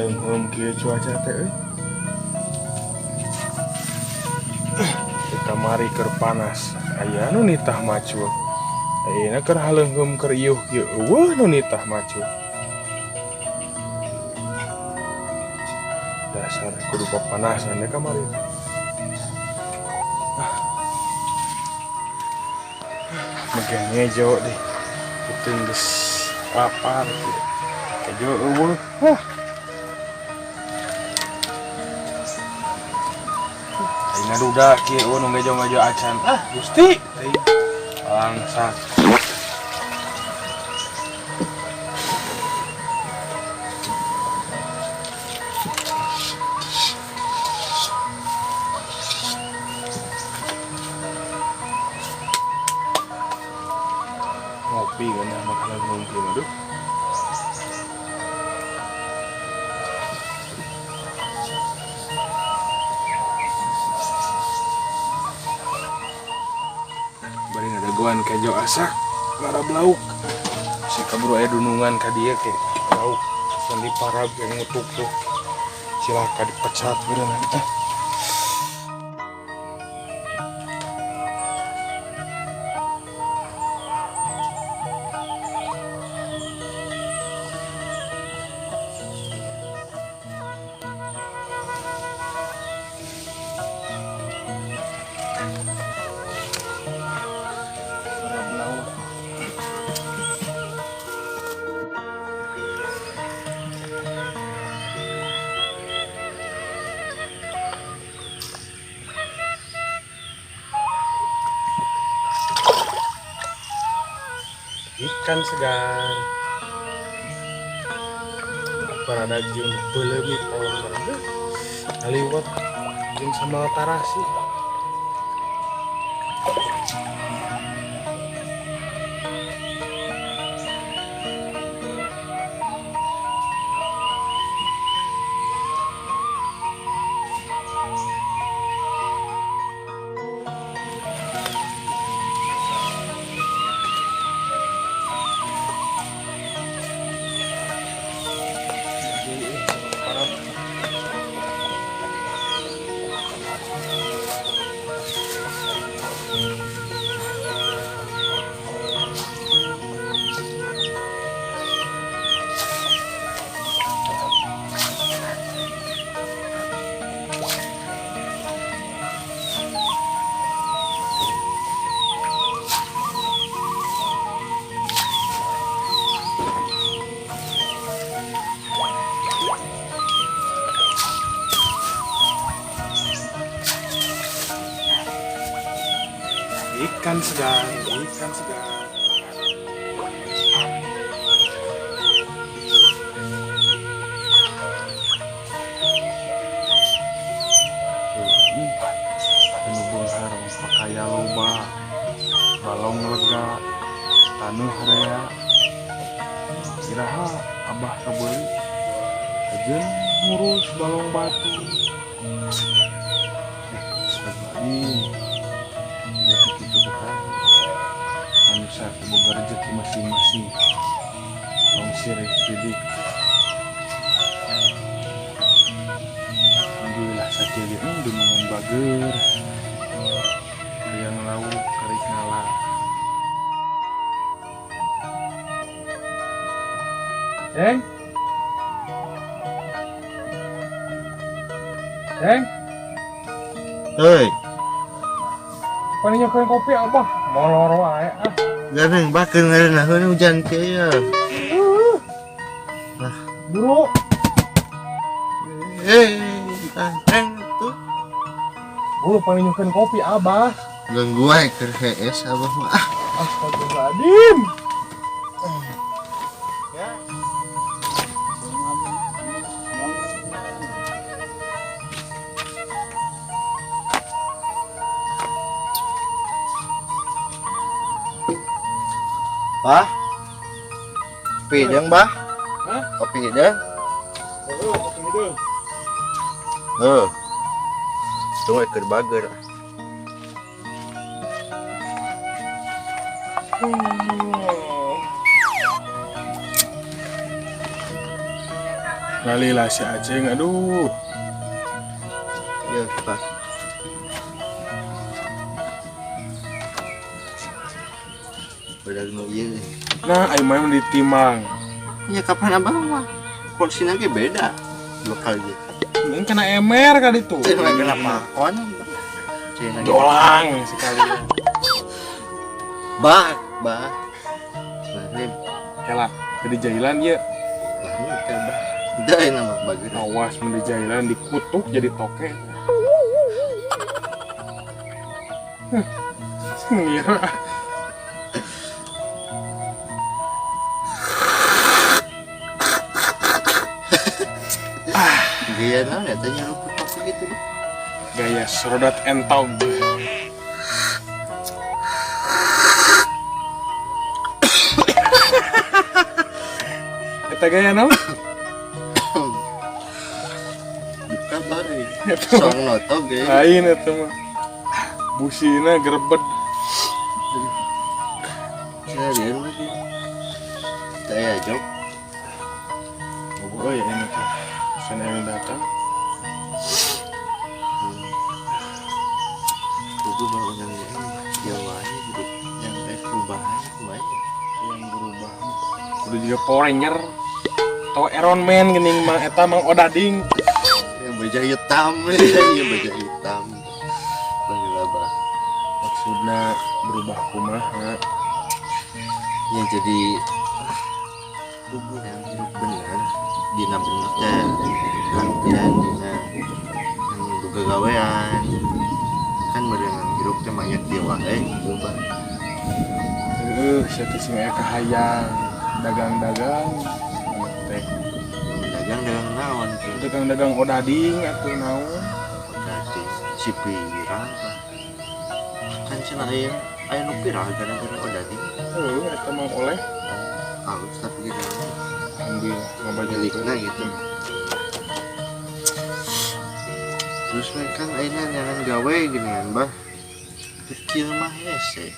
Haleungheum kieu cuaca teh euy. Di kamari keur panas, aya nu nitah macul. Ayeuna keur haleungheum keur iuh kieu eueuh nu nitah macul. Dasar kudu papanasan ya kamari. Megang ngejo deh. Puting geus lapar kieu. Kejo eueuh. Hah. Aing ngaduda kieu eueuh nu ngejo-ngejo acan. Ah, Gusti teuing. Bangsat. Ngopi kan makanan mungkin aduh. Bari ngadagoan kejo asak ngarab lauk. Si kaburu aya dunungan ka dieu ke lauk sandi parab yang ngutuk tuh. Cilaka dipecat beureunan eh. Ngarab lauk. Ikan segar. Parada jeung peuleumit tolong bareng. Ngaliwet jeung sambal tarasi. Ikan segar, ikan segar. Anu beunghar pakaya loba, balong lega, taneuh rea. Iraha abah kabeuli ajeun ngurus balong batu. Astagfirullahaladzim. Ya kitu teh manusia boga rezeki masing-masing. Tong sirik didik. Alhamdulillah sakieu ge dunungan bager. Hayang lauk karek ngala. Ceng. Ceng. Hei. Pan nyokeun kopi abah, molor wae ah. Ganeng bakeun ngarenaheun hujan kieu ya. Lah, buru. Ganteng tuh. Buru pan nyokeun kopi abah. Ganggu wae keur hees abah mah. Ah. Astagfirullahaladzim. Ya. Bah, kopi hidung, bah. Hah? Kopi hidung. Heeh, kopi hidung. Heuh. Tunggu keur bager. Lali lah si Aceng, aduh. Ya, Pak. Udah nu ieu. Nah, ayo main ditimang. Ya kapan abah mah? Porsinya ge beda. Dua kali gitu. Ini kena emer kali itu. Cina kenapa kon? Cina Dolang sekali. Bah, bah. Sebenarnya Kela, jadi jahilan ya. bah, kan bah. Udah ini mah bagus. Awas mun di jahilan dikutuk jadi toke. Ngira. Gaya naon ya tanya lu kopi gitu. Gaya serodat entong. Eta gaya naon? Buka bae. Song noto ge. Lain eta mah. Busina gerebet. Cina dia mah sih. Saya jok. Oh ya ini tuh. Sana yang datang. Itu bangunan yang wae hidup yang perubahan kumaha. Yang berubah. Udah juga Power Ranger atau Iron Man geuning mang eta mang odading. Yang baju hitam, ya baju hitam. Baheula bah. Maksudna berubah kumaha? Ya jadi yang hidup bener dina bener teh latihan dina yang boga gawean kan meureun hirup teh mayat dia wae gitu bah. Heuh, sia teh sing aya kahayang dagang-dagang teh. Dagang-dagang naon tuh? Dagang-dagang odading atuh naon? Odading si viral bah. Kan cenah aya aya nu viral gara-gara odading. Heuh, eta mah oleh halus tapi gitu. Ambil ngabaja milikna gitu. Terus kan ayeuna nyangan gawe gini kan bah. Kecil mah hese.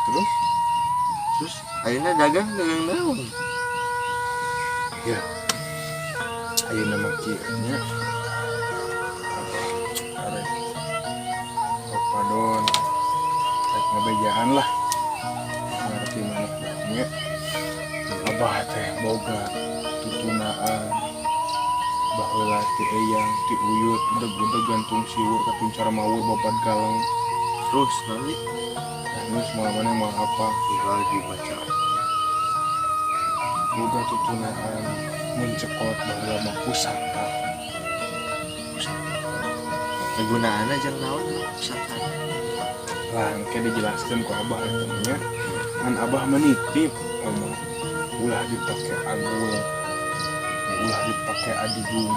Terus? Terus ayeuna dagang dagang naon? Ya. Ayeuna mah kieu nya. Apa? Arek. Papadon. Rek ngabejaan lah. Ngerti maneh nya. Abah teh boga tutunaan. Baheula ti eyang, ti uyut, udeg-udeg gantung siwur katuncar mawur babat galeng. Terus nanti Nah, geus moal maneh moal apa? Tinggal dibaca. Boga tutunaan mencekot baheula mah pusaka. Kegunaanna jeung naon pusaka? Lah, engke dijelaskeun ku abah eta mah nya. Ngan abah menitip omong ulah dipake agul, ulah dipake adigung.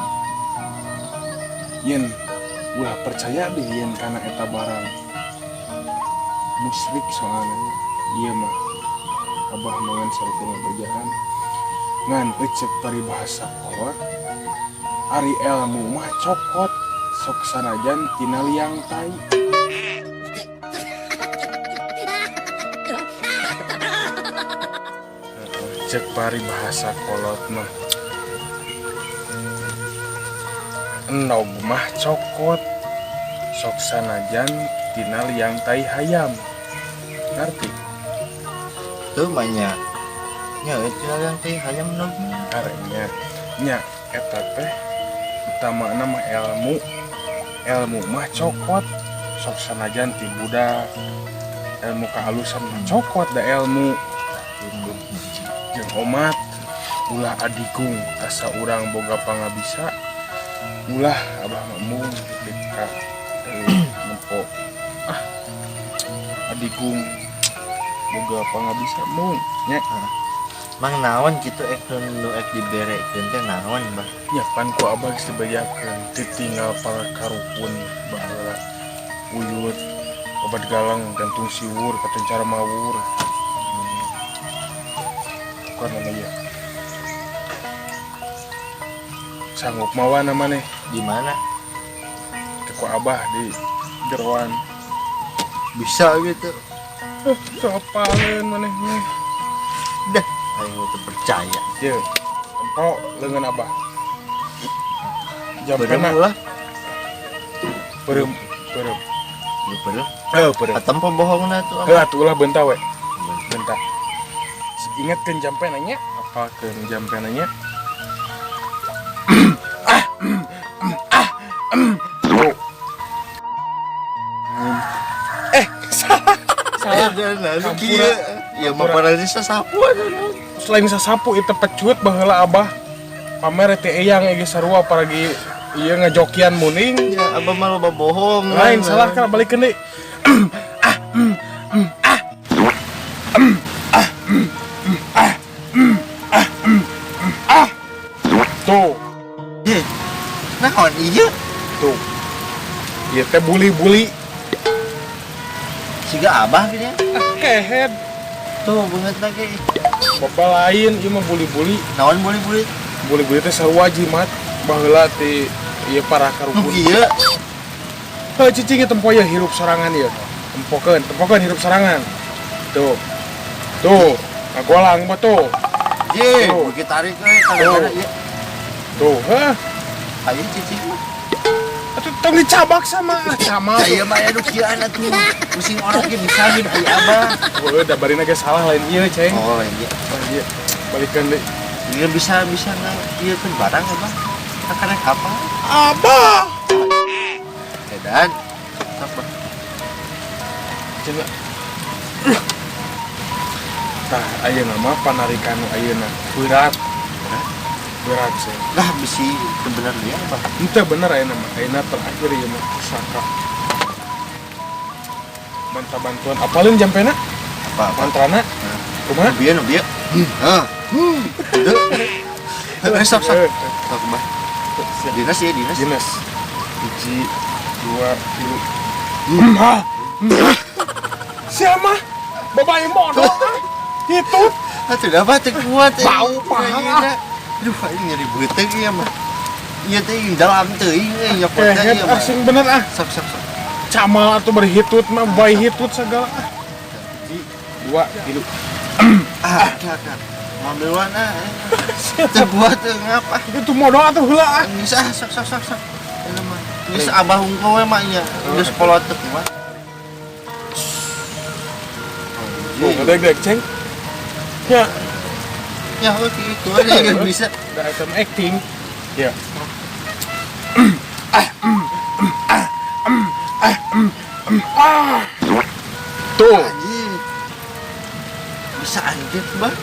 Yen ulah percaya deh yen kana eta barang. Musyrik soalnya ieu mah abah mangan sarupa ngabejaan. Ngan ecek paribahasa kolot ari ilmu mah cokot sok sanajan tina liang tai. Cek paribahasa kolot mah enog mah cokot sok sanajan tina liang tai hayam. Ngerti? Tuh banyak. Nya tina liang tai hayam nog. Arenya nya eta teh utamana mah ilmu. Ilmu mah cokot sok sanajan ti budak. Ilmu kehalusan mah cokot da ilmu. Jeung omat ulah adigung asa urang boga pangabisa ulah abah mah mung deka nempo ah adigung boga pangabisa mung nya. Mang naon kitu ek nu ek diberekeun teh naon bah? Nya pan ku abah geus dibejakeun ditinggal para karupun baheula uyut obat galang gantung siwur katencara mawur. Bukan namanya sanggup mawa namanya. Di mana? Ke abah di jeroan. Bisa gitu. Sopaleun manehnya. Dah, aing teu percaya. Ye, Tempo leungeun Abah. Jampena. Beureum ulah. Beureum, beureum. Ieu beureum. Heuh, beureum. Atem pembohongna tuh. Heuh atuh ulah benta we. Benta. Ingatkeun jampena nya, apalkeun jampena nya. Ah, ah, tuh. Eh, salah. Salah. Lalu kieu. Ya mah paralisa sapu atuh. Selain sasapu itu pecut baheula Abah. Pamer teh eyang ge sarua paragi ieu ngajokian muning. Ya Abah mah loba bohong. Lain salah kan balikeun deui. Ah, ah, ah, ah, ah, ah. Tuh, Eh, naon ieu? Tuh. Ieu teh buli-buli. Siga Abah gitu ya. Ah, kehed. Tuh beungeut lagi. Bapak lain ieu mah buli-buli. Naon buli-buli? Buli-buli teh sarua jimat baheula ti ieu para Nu karuhun. kieu. Heuh cicing ieu tempo ye hirup sorangan ieu. Tempokeun, tempokeun hirup sorangan. Tuh. Tuh, ngagolang mah tuh. Ye, Tuh. beuki tarik we kadang-kadang ieu. Tuh, heuh. Ayo cicing mah. Atuh tong dicabak sama sama. Aya mah aya nu kieuan atuh. Pusing orang ge bisa gitu aya Abah. Heuh, da barina ge salah lain ieu, Ceng. Oh, lain ieu. Lain ieu. Balikeun deui. Ieu bisa bisa nga ieu kan barang Abah. Karek apa? Abah. Edan. Apa? Cenah. Tah, ayeuna mah panarikan nu ayeuna berat. Berat sih. Lah bisi itu bener dia Abah. Ente bener ayeuna mah. Ayeuna terakhir ieu mah pusaka. Minta bantuan apalin jampena? Apa apa? Mantrana? Kumaha? Nu bieu nu bieu. Hah. Heuh. Eh, sok sok. Sok Bah. Dinas ya, dinas. Dinas. Hiji, dua, tilu. Hah? Siapa? Bapak yang bodoh ah. Itu. Atuh da mah teu kuat. Eh. Bau paha. Aduh, aing nyeri beuteung ieu mah. Ieu teh dalam teuing euy nyokotna Kehed ieu ah mah. Sing bener ah. Sok sok sok. Camal atau berhitut mah bayi hitut segala ah. Hiji, dua, tilu. Ah, dah dah. Ngambil warna. Teu kuat teu ngapa. Itu modal atau heula ah. Geus ah, sok sok sok sok. Ieu mah. Geus Abah hungkul we mah ieu. Geus kolot teu kuat. Tuh, ngedeg-deg, Ceng. Ya, Ya, oh gitu aja nggak bisa. udah item acting. Ya. Ah. Tuh. Anjir. Bisa anjir, Bah.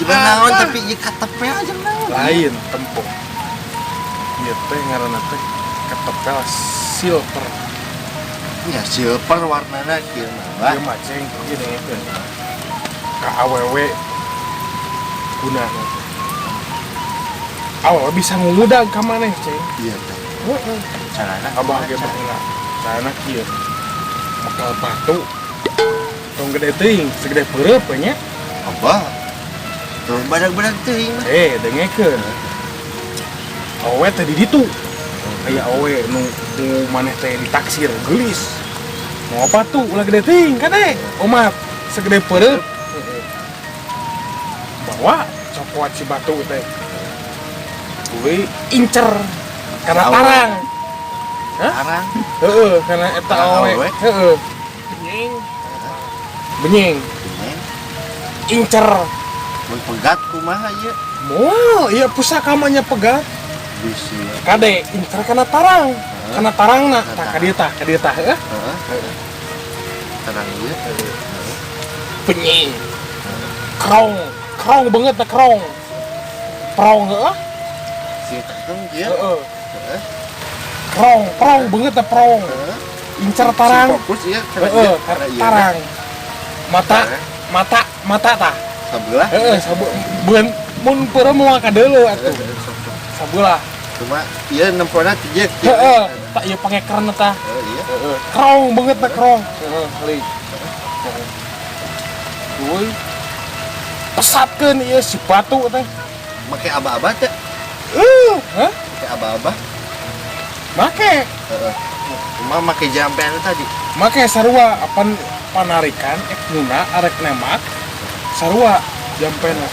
Gimana naon Apa? tapi ieu katepel aja naon. Lain tempo. Ieu teh ngaranna teh ketepel silver. Ya silver warnana kieu mah, Bah. Ieu mah ceng ieu dengekeun. Ka awewe gunana. Awewe bisa ngumudag ka maneh, Ceng. Iya teh. Heeh. Carana Abah ge baheula. Carana kieu. Bekal batu. Tong gede teuing, segede peureub we nya. Abah. Tuh badag-badag teuing mah. Eh, dengekeun. Awewe teh di ditu. Aya awewe nu nu maneh teh ditaksir geulis. Mau apa tuh ulah gede teuing kade. Omat segede peureub. Bawa cokot si batu teh. Tuluy incer karena Awewe. tarang. Hah? Tarang. Heeh, karena eta Tarang awewe. awewe? Heeh. Benyeng. Benyeng, Benyeng. incer. Mun pegat kumaha ieu? Moal, iya pusaka mah nya pegat. Bisi. Kade incer kana tarang. Kana tarangna tah ka dieu tah, ka dieu tah heuh. Heeh. Tarang ieu. Benyeng. Krong, krong banget tah krong. Prong heuh. Si tekeng ieu. Heeh. Heeh. Krong, prong banget tah prong. Heeh. Incer tarang. Si fokus ieu kana Heeh, ieu, kana ieu. tarang. Mata, Tarang. Mata, mata tah. Sabelah. Heeh, sabeun mun peureum moal kadeuleu atuh. Heeh, sok sok. Sabelah. Cuma ieu nempona ti ieu. Heeh, tak ieu pangekern tah. Heeh, iya. Heeh, krong banget tah krong. Heeh, li. Heeh. Tuluy pesatkeun ieu si batu teh. Make aba-aba teh. Hah? Make aba-aba. Make, Heeh. Cuma make jampean tadi. Make sarua apan panarikan ek nuna arek nemak sarua jampena.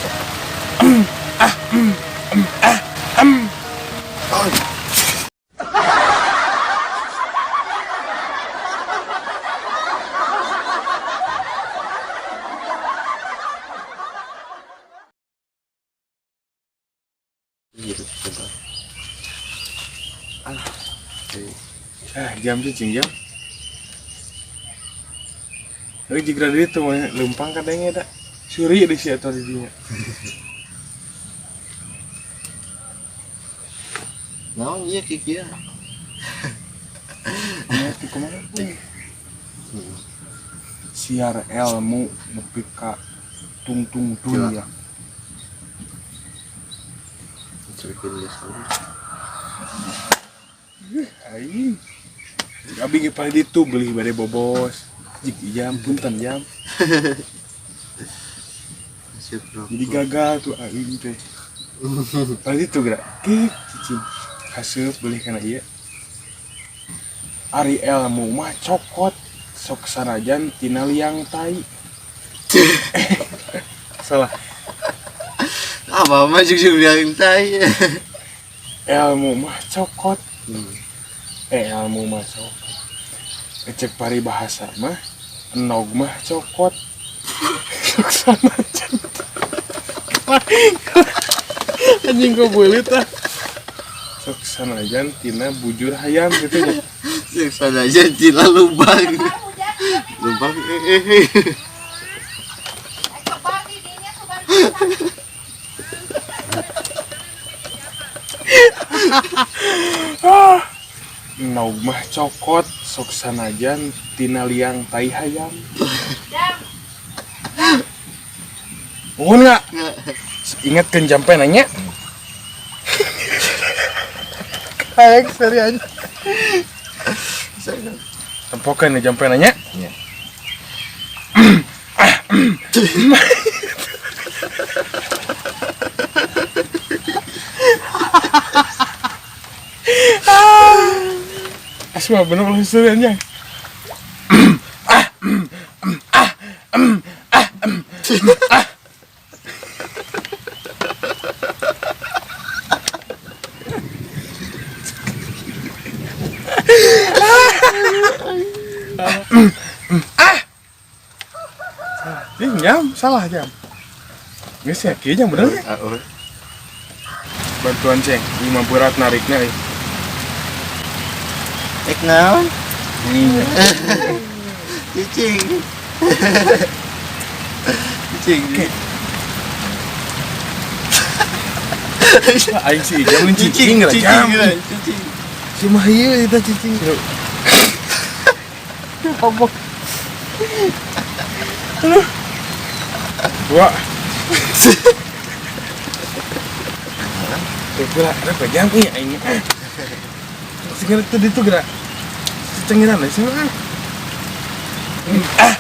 Ah, Ah, em. Oh. Gitu coba. Ah. Ah, jam cicing jam. Euy jigra dieu teh mah leumpang kadenge da. Suri di si eta di dinya. Naon ieu kieu? Nya ti kumaha? Siar ilmu nepi ka tungtung dunya. Aing. Abi ge paling ditu beli bade bobos. Jik jam punten jam. Jadi gagal tuh aing teh. Paling ditu geura. Kik cicing. Haseup beli kana ieu. Ari ilmu mah cokot sok sanajan tina liang tai. Salah. Apa mah jeung liang tai. Ilmu mah cokot. Ilmu mah cokot. Cek paribahasa mah enog mah cokot. Sok sanajan. Anjing kok beulit ah. Sok sanajan tina bujur hayam gitu nya. Sok sanajan tina lubang. Lubang Enog mah cokot sok sanajan tina liang tai hayam. Mohon nggak? Ingatkan jampe nanya. Kayak seri aja. Tempokan nih jampe nanya. Iya. Asma bener belum seri aja. Ini jam, salah jam. Ini sih kayaknya bener ya? Bantuan ceng, 5 berat nariknya. Ek naon? Cicing. Cicing. Aing sih jam lain cicing lah jam. Cicing. Si mah ieu eta cicing. Mabok. Dua. Tuh gerak, berapa jam punya aing. Sing itu itu gerak. Cengiran lah sih. Ah.